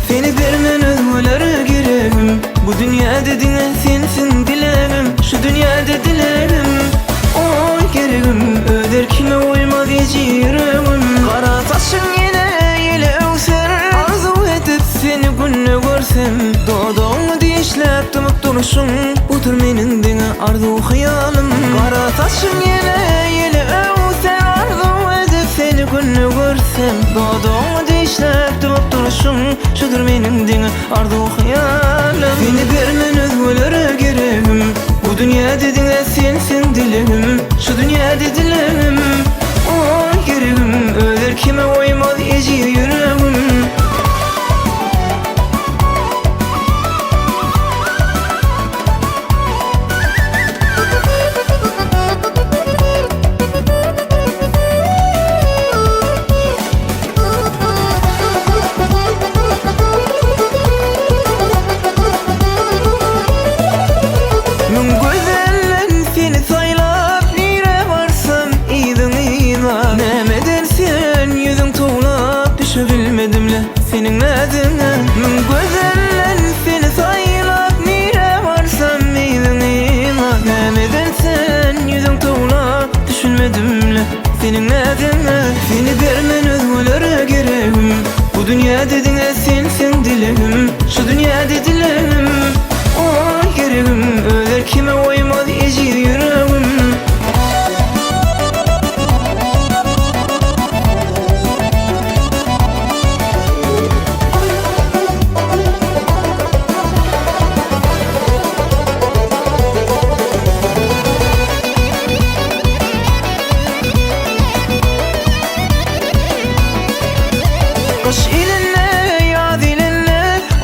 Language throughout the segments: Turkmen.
Seni bermen özgelere geregim Bu dünýäde diňe sensiň dilegim Şu dünýäde dilegim Oý geregim Öz erkime goýmaz ejir ýüregim Gara saçyň ýene ýele öwser Arzuw edip seni günde görsem Dodagyňy dişläp dymyp durşuň Budur meniň diňe arzuw hyýalym Gara saçyň ýene ýele öwser Arzuw edip seni günde görsem Dodagyňy dişläp dymyp durşuň Şudur meniň diňe arzuw hyýalym Seni bermen özgelere geregim Bu dünýäde diňe sensiň dilegim Şu dünýäde dilegim Oý geregim Öz erkime goýmaz ejiz ýüregim. Müň gözelden seni saýlap, nirä barsam yzyň yzlap. Näme edersen ýüzüň towlap, düşebilmedim-le seniň näziňe. Müň gözelden seni saýlap, nirä barsam yzyň yzlap. Näme edersen ýüzüň towlap, düşünmedim-le seniň näziňe. Seni bermen özgelere geregim, bu dünýäde diňe sensiň dilegim. Şu dünýäde dilegim, oý geregim, öz erkime goýmaz ejiz ýüregim. Gyş ilinde, ýaz ilinde,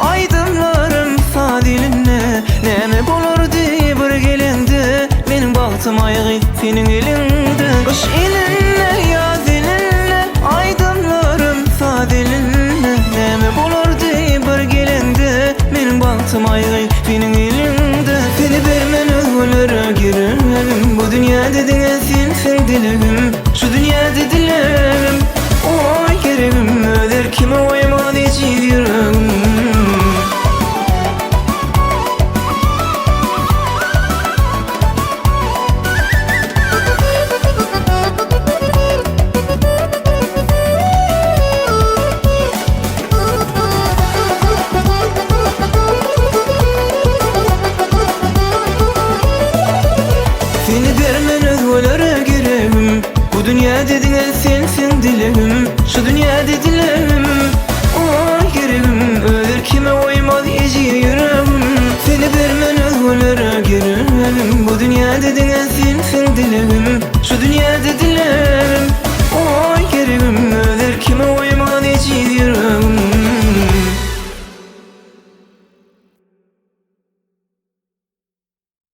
Aýdymlarym saz ilinde. Näme bolardy bir geleňde, Meniň bagtym aýgy seniň eliňde. Gyş ilinde, ýaz ilinde, Aýdymlarym saz ilinde. Näme bolardy bir geleňde, Meniň bagtym aýgy seniň eliňde. Seni bermen özgelere girerim, Bu dünýäde diňe sensiň dilegim, Şu dünýäde dilegim. Oý geregim, öz erkime goýman ejiz.